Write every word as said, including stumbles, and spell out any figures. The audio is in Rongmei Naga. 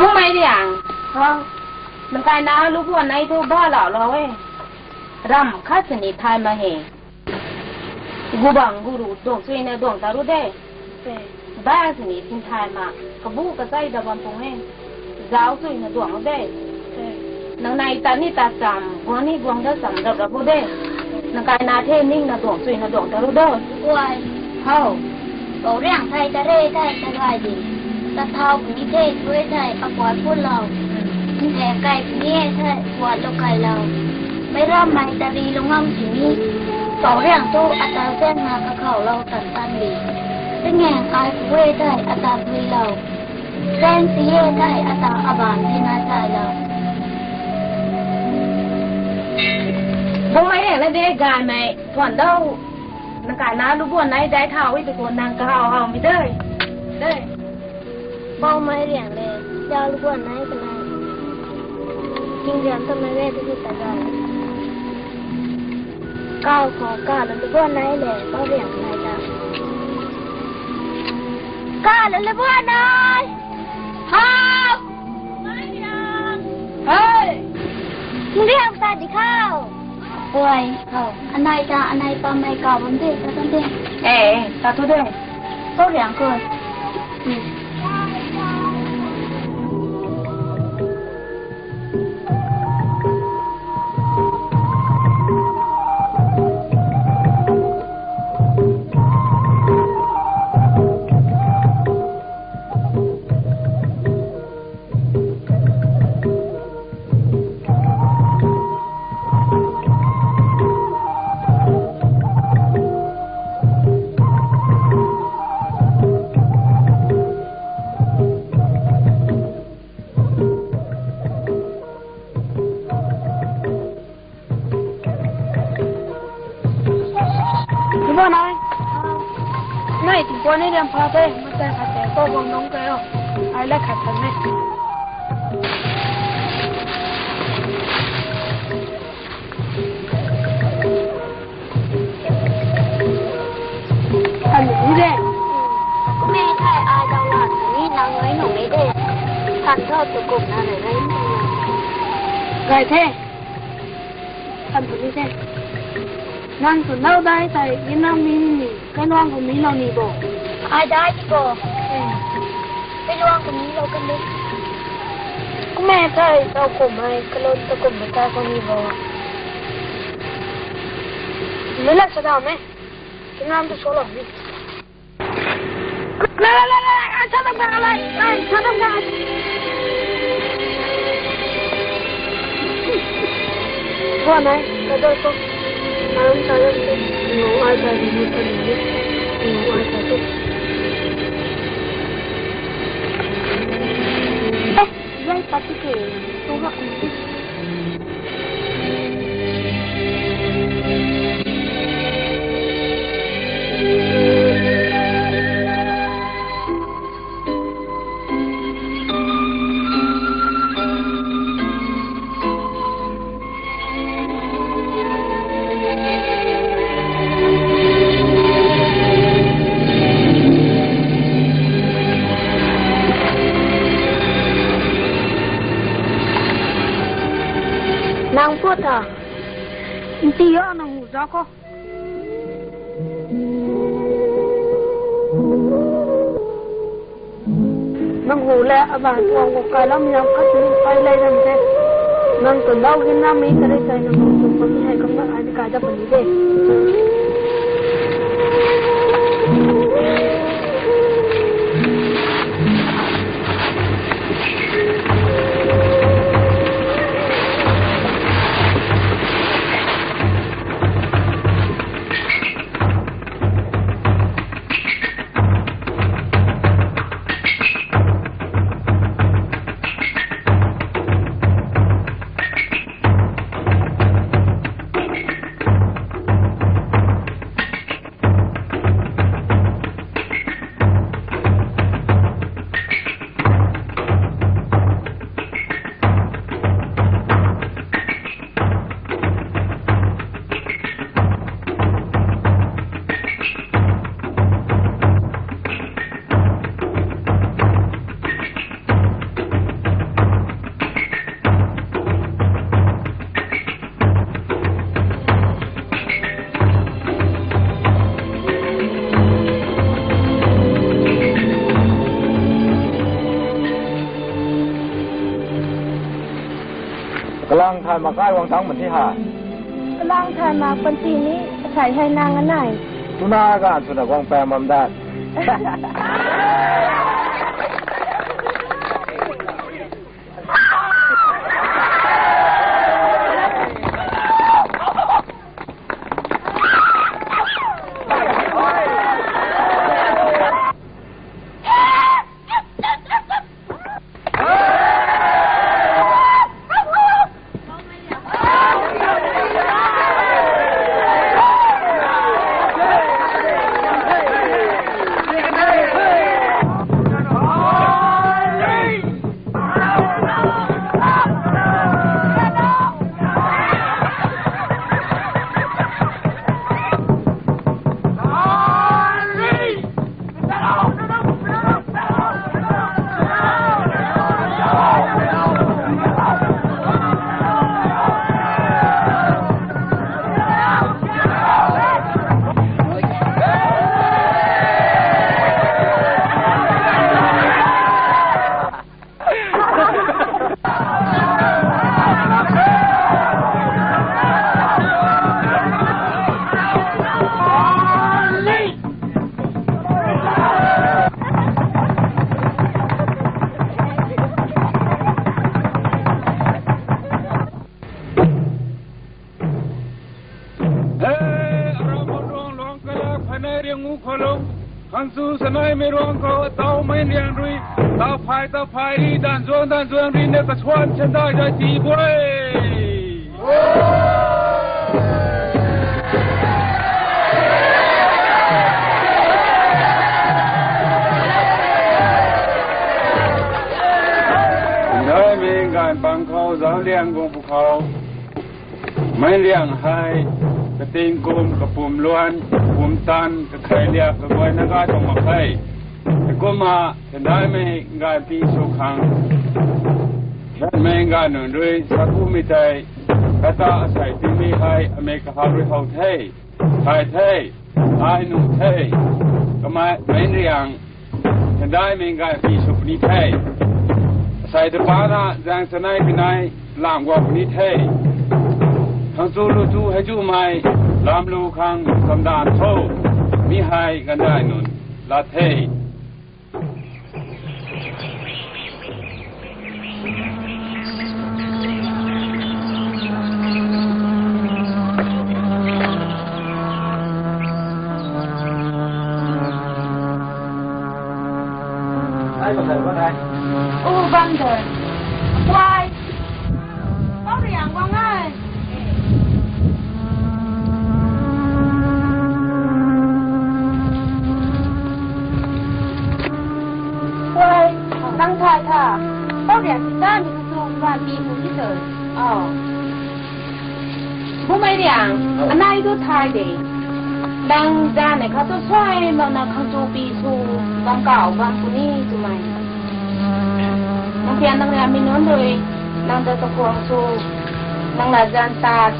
Bumei Riang. Hau. Nang kaina lubuan nai thu ba lau lau e. Ram khat sini thay ma he. Gubang guru duang suina duang taru de. Te. Ba sini sin thay ma. Kabu kasai da bam pung e. Zau suina duang de. Te. Nang nai ta ni ta cham, guang ni guang da cham rap rap de. Nang kaina the ning na duang suina duang taru de. Guay. Hau. Pou Riang thei ta re thei ta gay di. Ta thau puni the thui thei apuat pun lau. Ntheng kai puni e thei puat lou kai lau. Mei ram mei ta ri lou ngam sini. Pou Riang tu ata zeng na kakhou lou tan tan di. Tingeng ai pui thei ata pui lau. Zeng si e thei ata aban thei na thai lau. Bumei Riang na de gaymei thuan dou. Nang kaina lubuan nai dai thau e tu ko nang kahau hau mi de. De. Bumei Riang le, zau lubuan nai ka nai. King Riang ta mei le tu ta ga. Kau ko ka la lubuan nai le, Pou Riang nai ta. Ka la lubuan nai. Hau. Hey. King Riang ta di khau. Oi, hau. Anai ta, anai pa mei ka bam de, ta bam de. Eh, eh, ta tu de. Pou Riang ko. Hmm. Pha the, mata khat te, ko bang nung kayo. Ai la khat khat ne. Kan ni de. Kumei thei ai dau la ni nang ngai nung ni de. Kan tho tu kum na re re. Gai the. Kan puni the. Nang tu nau dai tei, ginam mi ni, kailuang khou mi lou ni bo. Ai dai ti bo. Kailuang khou mi lou kan de. Kumei thei, tau kum ai, kalon tau kum ai thei khou ni bo. Mei la sa dau me. Ginam tu so lou ni. Lai, lai, lai, lai, ai, sa dam kha, lai, lai, sa dam kha. Guan nai, ka doi ko. Ai, sa dam kha. Ngu ai sa dam kha, ngu ai sa dam kha. Eh, zai pati ke, tu hak ni. Nang po ta. Nti ya nang hu za ko. Nang hu le, aban tuang ko kai lam yam khat ni pai lai ram the. Nang tu dau ginam mi tari sai nang hu tu ko ni hai kam na ai ni kai da puni de. Kalang thay mak kai guang tang mak ti ha. Kalang thay mak panty ni, asei hei nang anai. Tuna gan swna guang pam bam dat. He, aram ruang luang kalak phanei riang u khou lung, khang chu sanai mei ruang khou atau mei riang rui, tau phai tau phai ri, dan zuang dan zuang ri na kasuan chan dai dai ti bui. Pang khou zauc liang guang pwkhou, Meic Riang hei kating kum, kapum luan, kapum tan, kathei liak kaguayna gay tuang mak khe. Heikumna Thandaimei Nganvpi sw khang, Thandaimei Nganvnunc rui sa kumei tei, kata asei tingmei hei amei kahaw rui how the, thay the, ai nuh the. Kamei Meic Riang Thandaimei Nganvpi sw puni the. Asei ta pana zaeng chanei pinei lam guang puni the. Khang chu lu chu hei chumei lam lu khang chamdan tho. Mi hei Gandai nunc lat the. Ai, bam de, bam de. O, bam de. Wai. Pau Riang guang e. Wai, nang thay tha. Pau Riang si ta ni kha tu Nganvpi mu ni tei. Oh. Bumei Riang, anei tu thay de. Nang zanc nei kha tu suai makna khang chu pi sw, bam kau bam puni twmei. Nang pian nang Riang mi nunc rui, nang ta kakhwang sw, nang la zanc tat,